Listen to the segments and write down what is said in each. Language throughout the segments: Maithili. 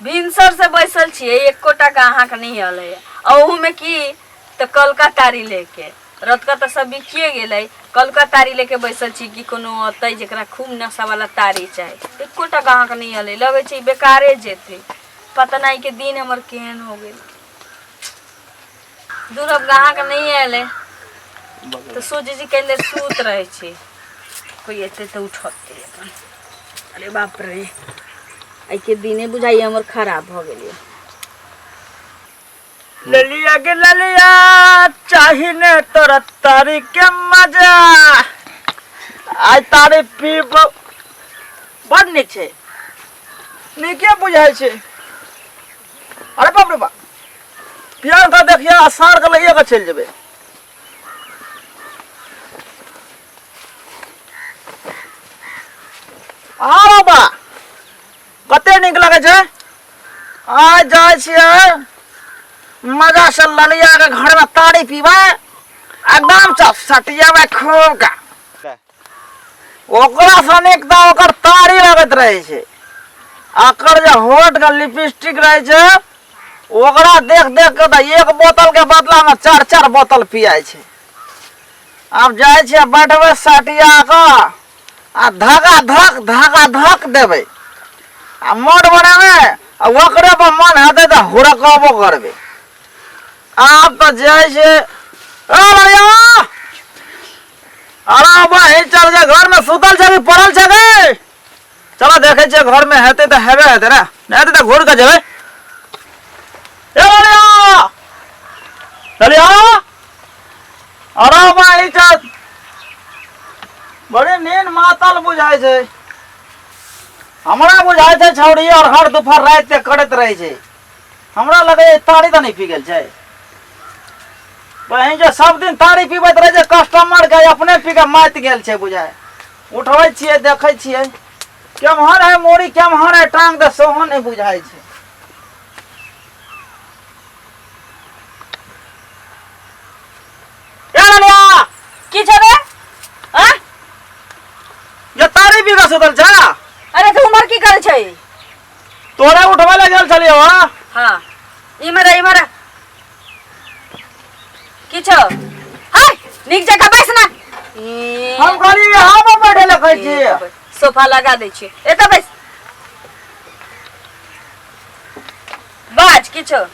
भिनसर से बैसल छियै, एकोटा ग्राहक नहि एलै। आ ओहूमे की तऽ कलका तारी लेके, रतका तऽ सब बिकिए गेलै। कलका तारी लेके बैसल छी कि कोनो अतै जकरा खूब नशावला तारी चाही। एकोटा ग्राहक नहि एलै। लगै छै बेकारे जेतै। पता नहि के दिन हमर केहन हो गेल। दूर अब ग्राहक नहि एलै तऽ सोचै छी कनि देर सुत रहै छी, कोइ एतै तऽ उठतै अपन। अरे बाप रे, एहिके दिने बुझाइए हमर खराब भऽ गेलै। ललिया गे ललिया, चाही ने तोरा तारी के मजा। आइ तारी पीब, बड़ नीक छै, नीके बुझाइ छै। अरे बाप रे बाप, पियर के देखिए, असार के लइए के चलि जेबै। आ बाबा, कते नीक लगै छै। आइ जाइ छियै, मजा से ललिया के घर में तारी पीबै, एकदम से सटियाबै खूब का। ओकरा से नीक तऽ ओकर तारी लगैत रहै छै। एकर जे होठ के लिपस्टिक रहै छै, ओकरा देख देख के तऽ एक बोतल के बदला में चार चार बोतल पियाइ छै। आब जाइ छियै, बैठबै सटिया कऽ आ धका धक धका धक देबै आ मोट बनेबै आ ओकरे पर मन हेतै तऽ हुड़कबो करबै। आब तऽ जाइ छै। ओ बढ़िया, अरे बहिन, चल जा। घर में सुतल छै कि पड़ल छै गे? चलो देखै छियै, घर में हेतै तऽ हेबे हेतै ने, नहि हेतै तऽ घूर के जेबै। ए बढ़िया, चलिया। अरे बहिन, चल। बड़ी नींद मातल बुझाइ छै। हमरा बुझाइ छै छौड़ी और हर दोपहर राति के करैत रहै छै। हमरा लगै तारी तऽ नहि पी गेल छै। बहिन, जे सब दिन तारी पीबैत रहै छै कस्टमर के, अपने पी के माति गेल छै बुझाइ। उठबै छियै, देखै छियै, केम्हर है मोरी, केम्हर है टांग, तऽ सेहो नहि बुझाइ छै। ए ललिया! की छौ रे? आँ? ये तारी पी के सुतल छ? अरे, तू उमर की करै छै? तोरे उठबै लए गेल छलियै हँ। हाँ, इमहर आ, इमहर आ। की छौ? हाय, नीक जकाँ बैस ना। हम कहलियै यहाँ पर बैठे लए कहै छी। सोफा लगा दै छियै, एतऽ बैस। बाज, की छौ?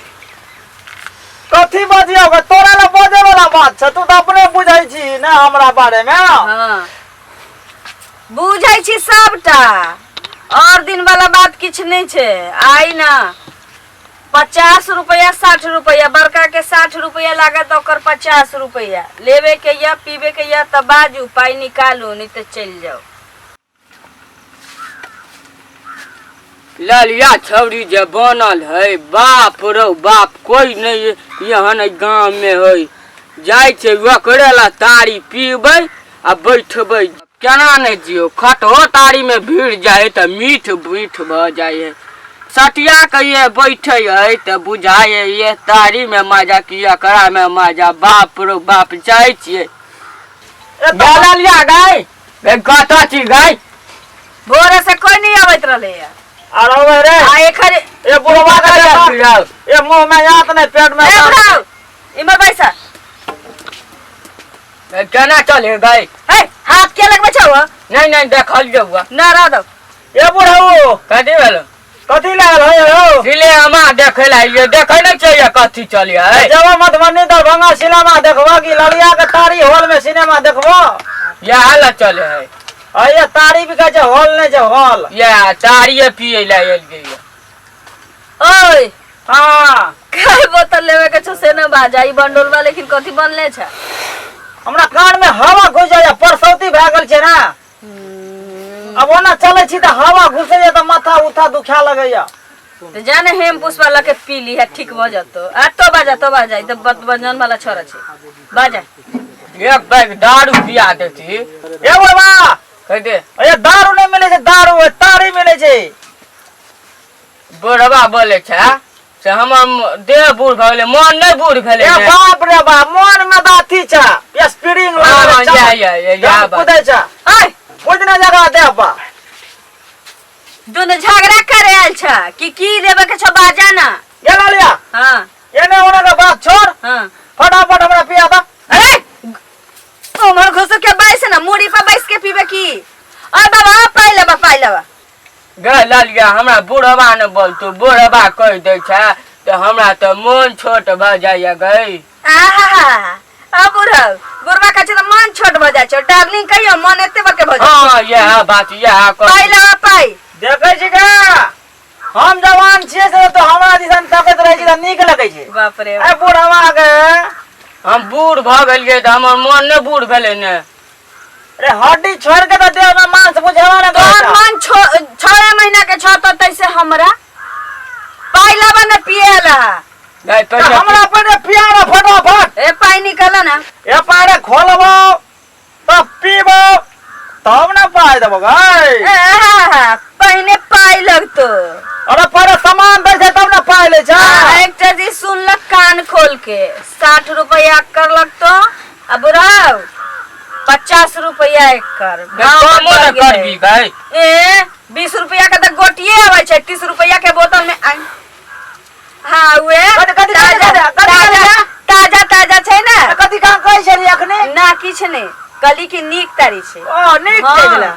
कथी बजियौ गे? तोरा लए बजै वाला बात छै? तू तऽ अपने बुझै छी ने हमरा बारे मे। हाँ, बुझै छी सबटा। और दिन वाला बात किछु नहि छै। आइ ना 50 रुपैआ, 60 रुपैआ, बड़का के 60 रुपैआ लागत, ओकर 50 रुपैआ लेबे के या पीबे के या तऽ बाजू, पाइ निकालू, नहीं तऽ चलि जाउ। ललिया छौरी जे बनल है, बाप रौ बाप, कोई नहीं एहन गाँव में है। जाइ छै ओकरे ला तारी पीबै आ बैठबै। केना नहि जियौ? खटहो तारी में भीड़ जाइ है तऽ मीठ मीठ भऽ जाइ है। सटिया के ये बैठे है तऽ बुझाइ है ये तारी में मजा कि एकरा में मजा। बाप रौ बाप, जाइ छियै। ललिया गाय, कतऽ छी गाय? भोरे से कोई नहीं आबैत रहले है। अरे रे! आ एखन ए बुढ़वा के देखा, ए मुंह में यात नहीं, पेट में ए दांत। बुढ़ाऊ, इमहर बैसा। केना चले गाय? हे, हाथ के लगबै छौ? नहीं नहीं, देखल जौआ। ना रह दो। ए बुढ़ऊ! कथी भेलो? कथी लागल है हो? सिनेमा देखे ला अइलियै, देखे नहीं चाहिए कथी चले है। जब मधुबनी दरभंगा सिनेमा देखबो कि ललिया के तारी हॉल में सिनेमा देखबो? इएह ला चले है। अये तारी बिकै छै, हॉल नहि छै हॉल। इएह तारिये पियै ला एलियै। ओए! हाँ। काय बोतल लेवे के छौ से न बाजा। ई बंडोलवा लेकिन कथी बनले छै? हमरा कान में हवा घुस जाइए, परसौती भए गेल छै ने। अब ओना चलै छी तऽ हवा घुसैया तऽ माथा उथा दुखा लगैया। तो जाने हेम पुष्पा लके पी ली है, ठीक भ जतो। आ तो बाजा, तो बाजा, ई तो बत बंजन वाला छोरा छै, बाजा। एक बैग दारू पिया देती। ए बाबा! कह दे। ए दारू नहि मिलै छै, दारू तारी मिलै छै। बुढ़वा बोले छै से हमर देह बूढ़ भऽ गेलै, मन नहि बूढ़ भेलै। ए ने। बाप रे बाप, मन में तऽ अथी छै, स्प्रिंग हाँ, लागल हाँ, छै। या, या, या, या बात। कुदै छै। ओए! कुदने जगह देह पर। दुनू झगड़ा करे आयल छ कि की लेबे के छौ बाजा ना। ये लालिया। हाँ। एने ओने के बात छोड़। हाँ। फटाफट हमरा पिया दा। अरे उमर घुस के बैस ना, मुड़ी पर बैस के पीबे की। अरे बाबा पाई लेबा, पाई लेबा। गे लालिया, हमरा बुढ़वा ने बोलतू, बुढ़वा कहि दै छै तऽ हमरा तऽ मोन छोट भऽ जाइया गई। आहा, अब बुढ़ऊ बुढ़वा कहै छै तऽ मन छोट भऽ जाइ छै। डार्लिंग कहियो मन एते बड़के भऽ जाइ छै। हँ, इएह बात, इएह कह। पाई लेबा, पाई। देखै छी का, हम जवान छियै से तो हमरा दिसन तकैत रहै छी तऽ नीक लगै छै। बाप रे। ए बुढ़वा के। हम बूढ़ भऽ गेलियै तऽ हमर मोन नहि बूढ़ भेलै ने। अरे हड्डी छोड़ के तऽ देह में मांस बुझेबा ने। तोहर मन छओ महीना के छौ तऽ तैसे हमरा पाई लाबा ने पिए ला। नहीं तऽ पहिले हमरा पहिने पिया ना फटाफट। ए पाई निकल ना। ए पारे खोलबो तब पीबो तब ना पाई देबो गई। आहा, पहिने पाई लगतो। अरे पहिले सामान दै छै तब ना पाई लै छै। आ, एकटा जी सुनलक कान खोल के 60 रुपया कर लगतो आ बुढ़ाऊ 50 रुपया एक कर। नहीं, कमो ने करबी गई। ए 20 रुपया के तऽ गोटिए आबै छै, 30 रुपया के बोतल में आइ। हाँ उहे। कथी- कथी- ताजा कथी- कथी- ताजा ताजा ताजा छै ने। कथी कहाँ कहै छली अखने? ना किछ नहि, कहली कि नीक तारी छै। ओ नीक हाँ। छै गेला।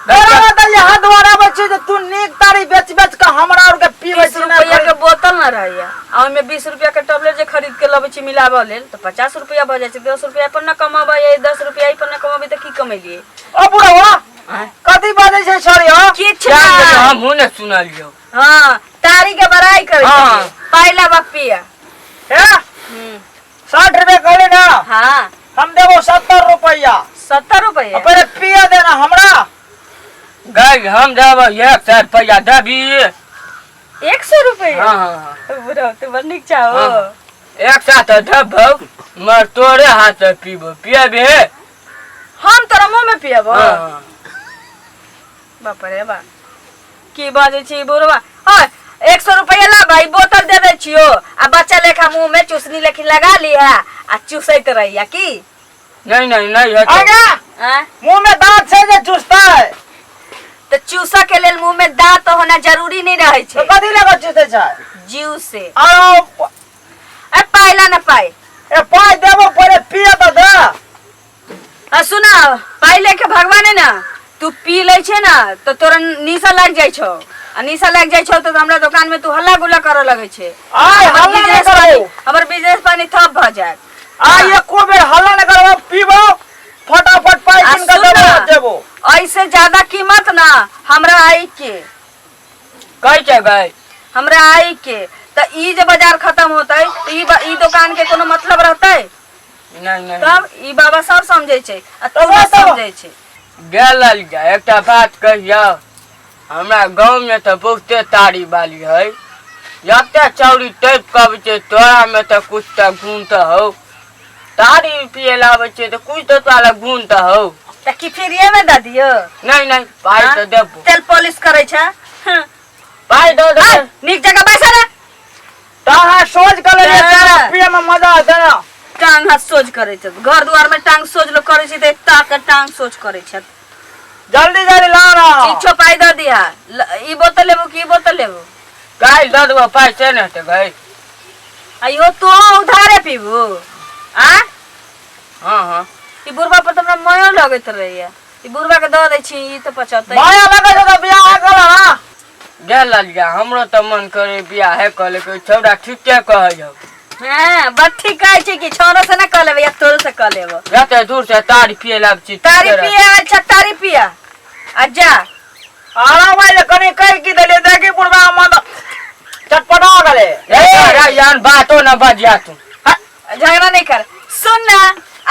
तोरा बता ये हाथ द्वारा बच्चे जे तू नीक तारी बेच बेच के हमरा और के पीबै 30 छी ना। रुपया के बोतल न रहैया आ ओहिमे 20 रुपया के टैबलेट जे खरीद के लबै छी मिलाबऽ लेल तऽ 50 रुपया भऽ जाइ छै। 10 रुपया पर न कमाबै, 10 रुपया ई पर न कमाबै तऽ की कमेलियै? ओ बुढ़वा कथी बाजै छै सॉरी हो? किछ जान गेलियौ, नहि। हमहूँ ने सुनलियौ। हाँ, तारी के बड़ाई करै हाँ। छलियै। पाइ लाबऽ पिया। हे 60 रुपया कहली ना। हाँ। हम देबो 70 रुपया। 70 रुपया? पहिले पिया देना हमरा। गई हम देबो 100 रुपया देबी। 100 रुपया? हाँ, हाँ, हाँ। बुढ़ऊ तू बड़ नीक छौ। हाँ। 100 तऽ देबौ मगर तोरे हाथ से पीबो, पियबे? हम तोरा मुँह में पियबो? हाँ। बाप रे बा, की बाजै छी बुढ़वा। ओए 100 रुपया ला भाई, बोतल दे दै छियो आ बच्चा लेखा मुंह में चूसनी लेखी लगा लिया आ चूसैत रहिया की। नहीं नहीं नहीं है तो। आगा आँ? मुंह में दांत छै जे चूसतै? तऽ चूसऽ के लेल मुंह में दांत होना जरूरी नहीं रहै तो छै। कथी लगा चूसै छै? जीव से। आरो ए पाइ ला ना पाइ। ए पाइ देबो पहिले पिए तऽ दे। आ सुना, पाइ लेके भगवान है ना, तू पी लै छै ना तऽ तोरा निशा लागि जाइ छौ आ निशा लागि जाइ छौ तऽ हमरा दोकान में तू हल्ला गुल्ला करऽ लगै छै। आइ हमर हल्ला नहि बिजनेस करबो। पानी, हमर बिजनेस पानी ठप भऽ जायत। आइ एको बेर हल्ला नहि करबो, पीबो फटाफट पाइ आ कीन के सुन देबो ना, जेबो। ऐसे ज्यादा कीमत ना हमरा आई के। कहै छै गई? हमरा आई के तऽ ई जे बाजार खत्म होतै तऽ ई दोकान के कोनो मतलब रहतै? नहीं नहीं। तब ई बाबा सब समझै छै आ तू तब नहि तब। समझै छै। गेल जा एकटा बात कहियौ, हमरा गाँवमे तऽ बहुते तारी बाली है, जते चौरी टपि कऽ अबै छै तोरामे तऽ कुछ तऽ गुण तऽ हौ। तारी पिए लए आबै छै तऽ कुछ तऽ तोरा लग गुण तऽ हौ। तऽ की फ्रीए में दऽ दियौ? नहीं नहीं, पाइ हाँ? तऽ देबो। तेल पॉलिश करै छै। हँ। पाइ दऽ आ, दे। नीक जगह बैसा रे। तऽ अहाँ सोच कऽ लेलियै हाँ। तारा पिए में मजा एतै ना। टांग हाथ सोझ करै छै, घर दुआर में टांग सोझ लोग करै छै तऽ एता के टांग सोझ करै छै। जल्दी जल्दी ला ना। ठीक छौ, पाइ दऽ दिहा। ई बोतल लेबू कि ई बोतल लेबू? काल्हि दऽ देबो पाइ से ने हेतै गई। आ इहो तो उधारे पीबू? आ हाँ हाँ। ई बुढ़बा पर तऽ हमरा मायो लगैत रहैया। ई बुढ़बा के दऽ दै छी, ई तऽ पचतै। माया लगै छै तऽ बियाह कऽ ले ना। गेल ललिया, हमरो तऽ मन करे बियाहे कऽ लेके, छौड़ा ठीके कहै हौ। हाँ, बड़ ठीक कहै छै कि छौड़ो से ना कऽ लेबै या तोरो से कऽ लेबो। एते दूर से तारी पिए लाब छी। तारी पिए आयल छ, तारी पिया आ जा। आराम आइ कनि कहि की देलियै, देखी बुढ़बा मन चटपटा गेलै। ए यार बातो न बजिया तू। झगड़ा नहीं कर। सुन ना,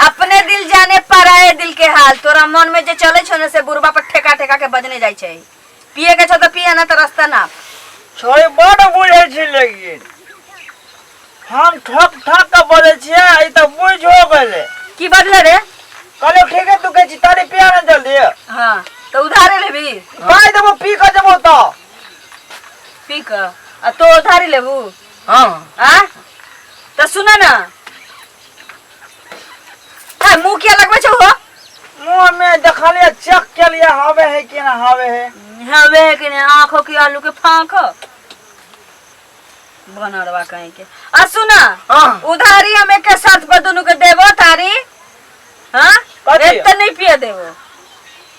अपने दिल जाने पराये दिल के हाल। तोरा मन में जे चले छौ ने से बुढ़बा पर ठेका ठेका के बजने जाइ छै। पिए के छौ तऽ पिए ना तऽ रास्ता ना। छोड़ी बड बुझै छी, लेकिन हम ठक ठक के बजै छियै, ई तऽ बुझो गेलै। की बजले रे? कहलियौ ठीके तू कहै छी तारी पिया ने जल्दी। हाँ तऽ उधारे लेबी? पाइ देबो पी कऽ जेबो तऽ। पी कऽ आ तो उधारी लेबू? हाँ। आ तऽ सुन ना, आ मुँह किया लगबै छौ हो? मुँह में देखलियै, चेक केलियै हवे है कि ना हवे है। हवे कि नहीं आंखों की आलू के फांको बनरवा कहीं के आ सुना हाँ। उधारी हम एक शर्त पर दोनों के देबो तारी हाँ कथी? एक तो नहीं पिए देबो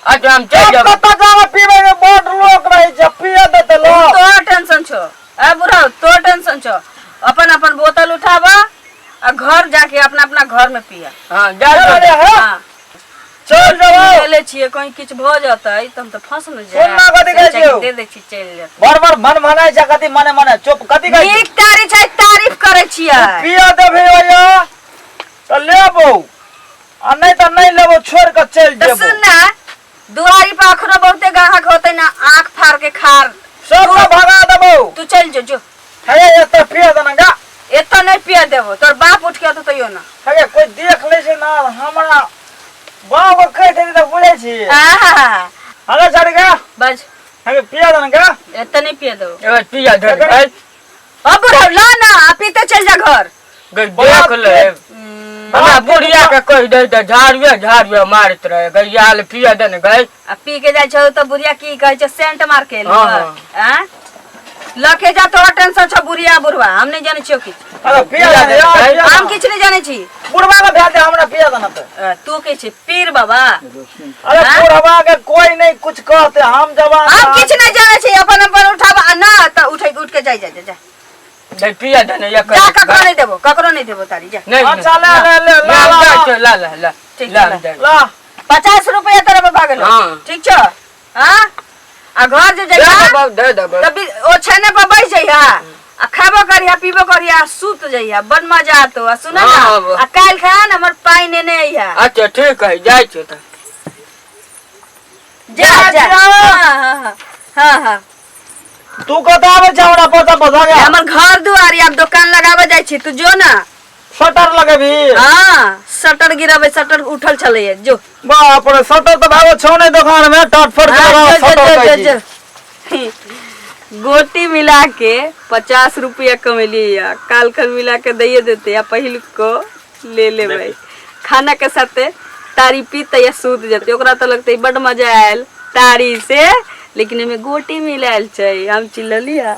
अच्छा हम चल जब जाब कतऽ जाबे पीबै के बड लोक रहै छै पिए देतै लोक तोहर टेंशन छो ए बुढ़ा तोहर टेंशन छो अपन अपन बोतल उठाबा आ घर जाके अपना अपना घर में पिया हाँ जा चल रे हे हाँ चल जब ले छियै कहीं किछु भऽ जेतै तऽ हम तऽ फंस ने सुन ना कथी कहै जायब छियौ। दे दै छी चलि जेतै बार बार मन मनाय छै कथी मने मने चुप कथी कहै छी? नीक तारी छै तारीफ करै छियै पिया देबही ओया तऽ लेबौ आ नहि तऽ नहि लेबौ छोड़ि कऽ चलि तऽ जेबौ सुन ना दुआरी पर अखनो बहुते गाहक होतै ना आँख फाड़ के खार सबके भगा देबौ तू चलि जो जो हे एतऽ पिया देना गा एतऽ नहि पिया देबो तोर बाप उठ के अतौ तैयो ना हे कोई देख लै छै ना हमरा बाप के कहि देतै तऽ बुझै छी आहा हले छाड़ी गा बज हे पिया देना गा एतऽ नहीं पिया देबो ए पिया धर ए अब बुढ़ा ला ना आ पीते चल जा घर गई देख ले हमरा बुढ़िया के कहि दे तऽ झाड़ुए झाड़ुए मारैत रहे गैया ले पिया दे ने गई आ पी के जाइ छौ तऽ बुढ़िया की कहै छै सेंट मार के एली हाँ, घर आँ लऽ के जा तोरा टेंशन छौ बुढ़िया बुढ़वा हम नहीं जानै छियौ किछु अरे पिया देना यार, पिया हम देना। किछु नहीं जानै छी बुढ़वा के भेज दे हमरा पिया देना तऽ तू के छी पीर बाबा अरे हाँ? बुढ़वा के कोई नहीं कुछ कहते हम जवान हम किछु नहीं जानै छी अपन अपन उठाब आ ना तऽ उठे उठ के जाइ जा जा जा दे पिया दे ने एक जा ककरो नहीं देबो ककरो नहीं देबो तारी जा नहीं अच्छा ले ले ले ला ला ला ला ला ला ठीक ला है, ला ला 50 रुपया तोरा पर भऽ गेलो हाँ। ठीक छौ हाँ आ घर जे दे जइहा देबौ दे देबौ तब ओछाने पर बैठ जइहा आ खाबो करिहा पीबो करिहा आ सुत जइहा बड़ मजा आतो आ सुन ना हाँ, हाँ। आ काल्हि खा न हमर पाइ नेने अइहा अच्छा ठीक है जाइ छियौ तऽ जा जा जा। हाँ हाँ हाँ हाँ तू कतऽ आबै छै हमरा पता पता गया हमर घर दुआरी आब दोकान लगाबे जाइ छी तू जो ना शटर लगेबही हाँ शटर गिराबे शटर उठल छलैया जो बाप रे शटर तऽ भागो छौ नहि दोकान में टट फट हाँ, कर जो, शटर जो, कहै जो, छी। जो। गोटी मिला के 50 रुपया कमेलियै काल कल मिला के दैये देते या पहिल को ले लेबै खाना के साथे तारी पीते या सूत जेते ओकरा तऽ लगतै बड मजा आयल तारी से लेकिन एहिमे गोटी मिलायल छै हम चिल्ललियै।